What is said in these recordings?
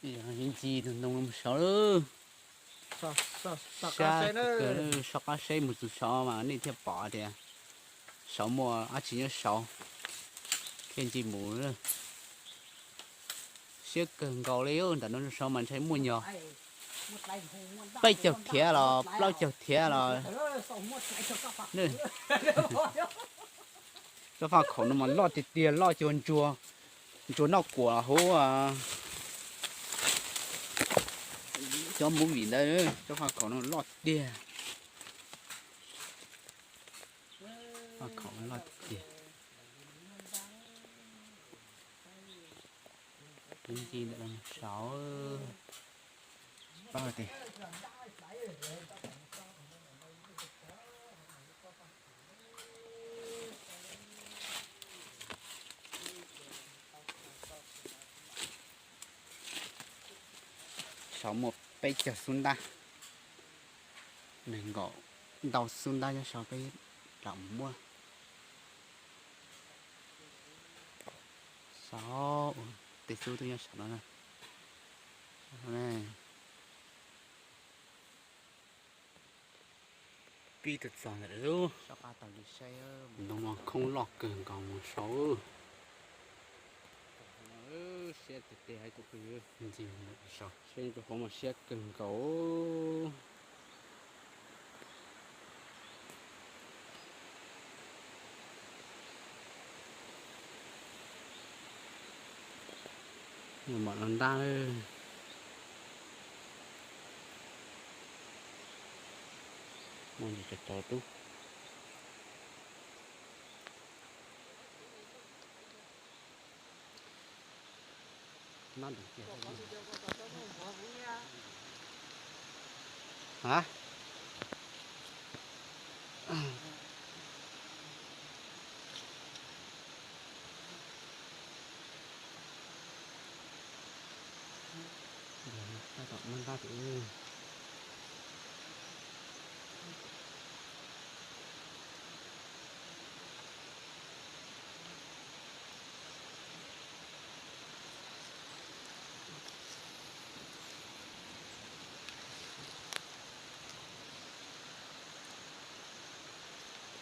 Ncig tus ntoo no mus saud lawm. Siab kawg, soj qab saib mus txog saud mas nej thiaj pom tias saud muaj dab tsi nyob saud. Thiaj ncig mus. Siab kawg nkaus li, ntawm no saud mas ntshai muaj nyog peb caug thiab los plaub caug thiab los. Tsob faj khaum no mas loj tiag tiag, loj cuag ntsuag, ntsuag noj kuam huv cov movie ntawd. Tsob faj khaum no loj tiag. Faj khaum loj tiag tiag. Ncig ntawm no saud. Tsis paub tias saud muaj peb caug xub ntab, nees nkaum ntau xub ntab nyob saud peb lam muab. Saud, tej xub twb nyob saum no na. Pib txog ntawm lub ntoo no khoob loj kawg nkaus mus saud. Siab tiag tiag hais kuv phooj ywg. Ncig mus saud, siab rau qhov mas siab kawg nkaus. Mam los ntab, muaj ntsis tsaus tsaus dub. Tab tom ntab tus.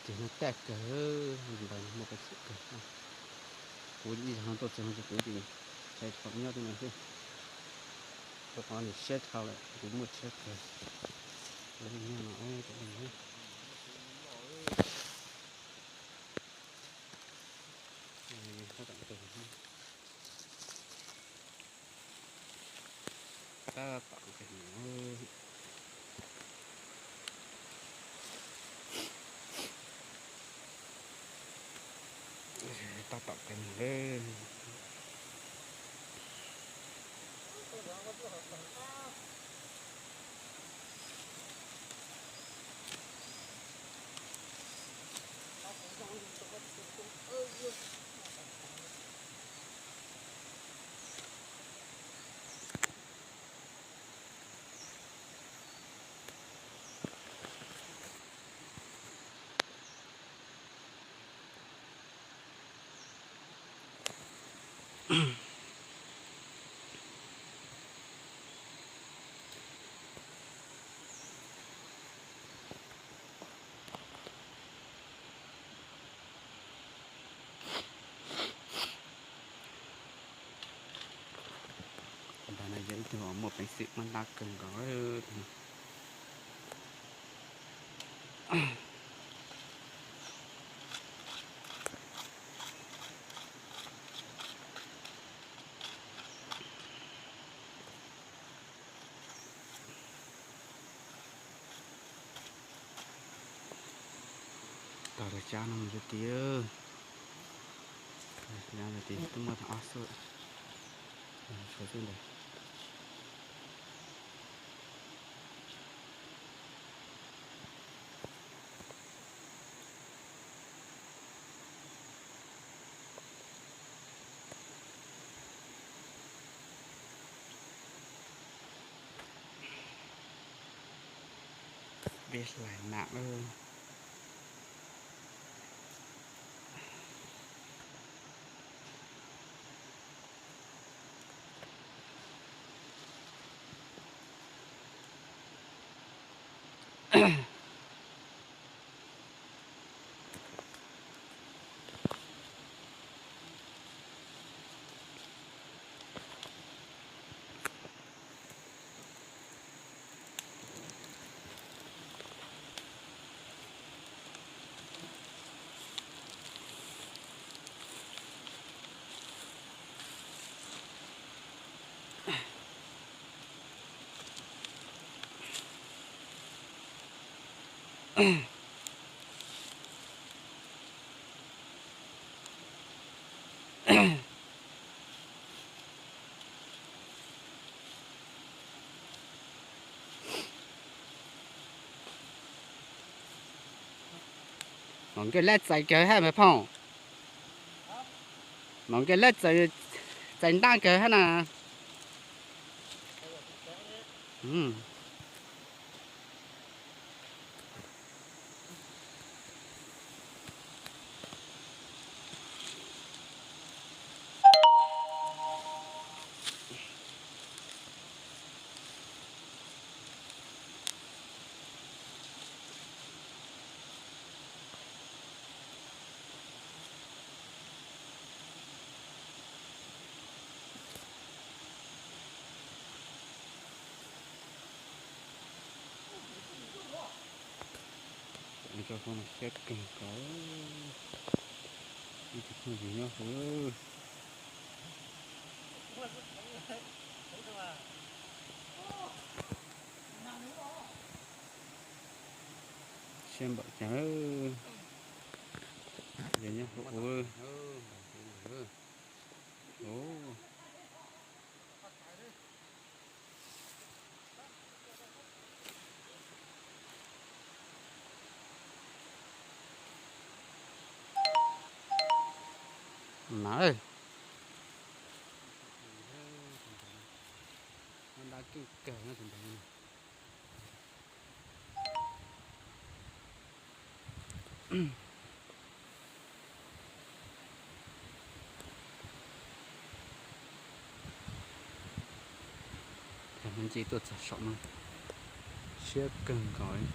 Ces no taj kawg, ntawd muaj peev xwm kawg. Kuv ib zaug no tuaj txog no ces kuv tseem tshais thaum nyob tej no xwb. Rau qhov nws siab dhau lawm, kuv muaj siab kawg. Cov nyob no, cov nyob. Tab tom kawg, tab tom kawg lawm. Ntawm no yog ib tug muaj peev xwm muaj ntab kawg nkaus. Tag rau cab no mus rau tid, cab rau tid twb muaj tag ob xuab, tshuav xwb ntawd. Peb hlais nam lawm. Mos nkaj lab txais kawg hab mas phooj. Mos nkaj lab txais ntab kawg hab na. Rau qhov mas siab kawg nkaus, ib tug phooj ywg nyob hauv. Siab npaum cas, yog nyob hauv ua. Mas, ntab keej kawg no tus ntawd. Nce tuaj txog saum no, siab kawg nkaus li.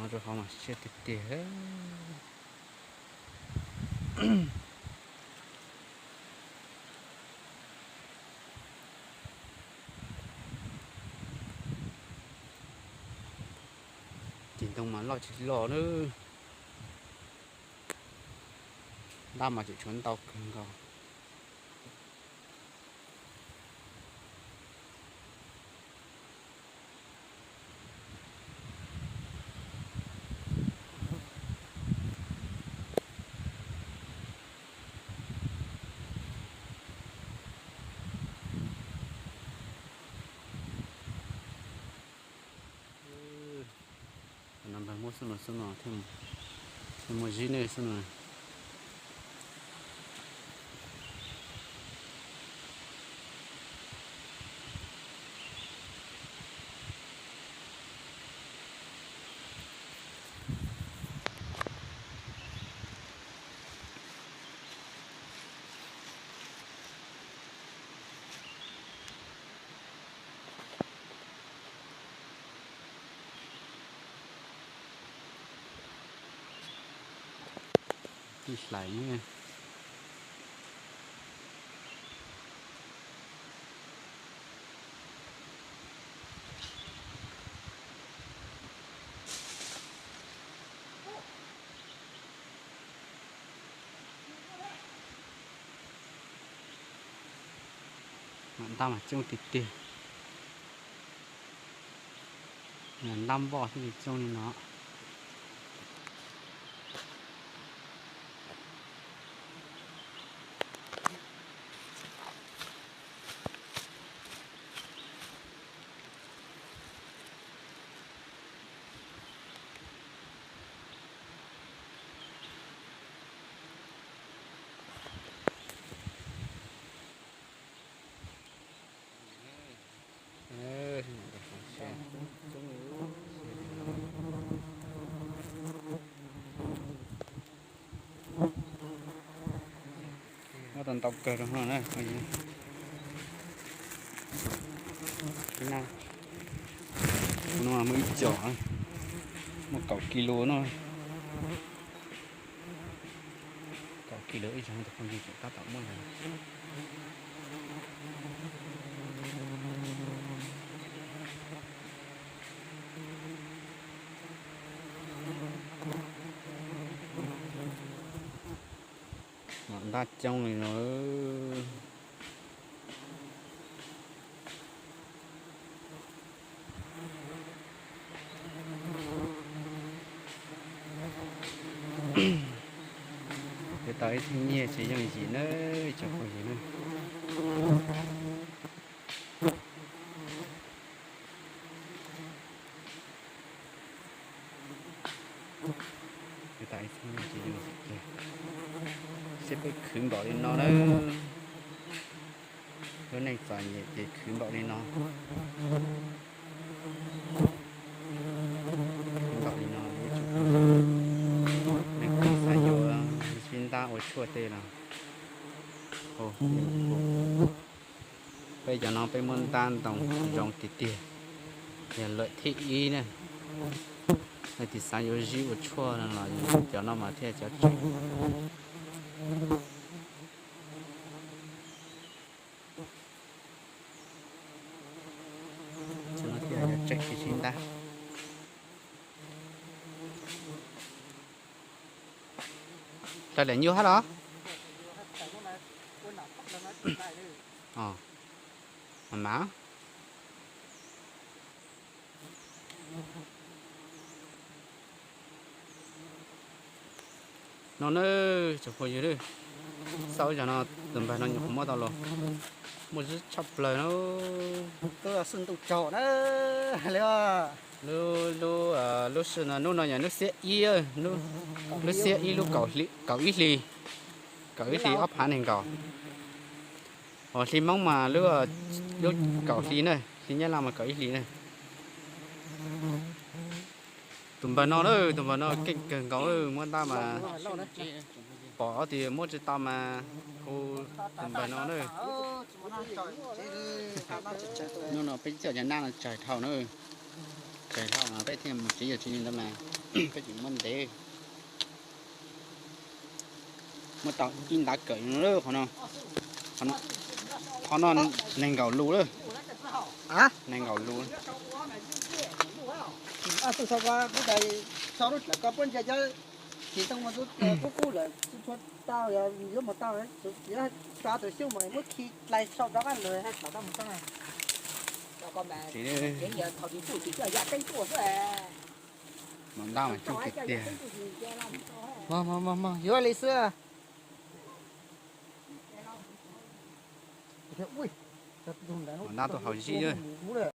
Rau qhov mas siab tiag tiag. Ceg ntoo mas loj tsis loj na, ntab mas tseem tshuav ntau kawg nkaus. No npawg muab xub no xub no thiaj muaj zib nej xub no. Tij hlais. Ntab mas coob tiag tiag. Ntab npoj thiaj li coob li no. Ntau kawg rau no na. No muaj ib co, muaj kaum kilo no. Kaum kilo ib co, tus phooj ywg tseem tab tom muab. Mam ntab coob li no. Yuav tau ib thaj nyiaj tsis yooj yim na, tsoom phooj ywg na. Yuav tau ib thaj nyiaj tsis yooj yim kiag. Seb peb khwv npaum li no na. Lub neej txom nyem ces khwv npaum li no. Khwv npaum li no, nej kuj xav yuav sib ntab ua tshuaj tej los. Peb cov no peb muab ntab ntoo zoo tiag tiag, yog lawm thib ib na. Leej twg xav yuav sib ua tshuaj no los cov no mas thiaj cov tseem. Cov no thiaj yog tseem sib ntab. Raws daim nyuj hab los? Mas mas no na, tsoom phooj ywg, xauj zog no tus npawg no nyuam qhuav muab tau los, muaj zib tshaj plaws na. Lub, lub, lub sij no, hnub no yog hnub xiab ib, lub xiab ib lub kaum ib hli, kaum ib hli ob phav nees nkaum. Hos hli Hmoob mas lub, lub kaum hli na, hli Nyab Laj mas kaum ib hli na. Tus npawg no na, tus npawg no keej kawg nkaus, muab ntab mas pom ob tug muab tsis tau mas hu tus npawg no na. Hnub no peb coj cov nab no tsawg dhau na, tsawg dhau mas peb thiaj mus tsev, yog tsis li ntawd mas peb tseem muab ntev. Muab tau ib ntav kawm no, qhov no nees nkaum lus lawm, nees nkaum lus. Kub kub lawm, tau, yuav mus tau, yuav tso tus xyoob mas muab khi dlai sau rov qab lug tau mus tau. Mam ntab mas coob tiag tiag. Yuav li xwb. Mam ntab tuaj haus zib.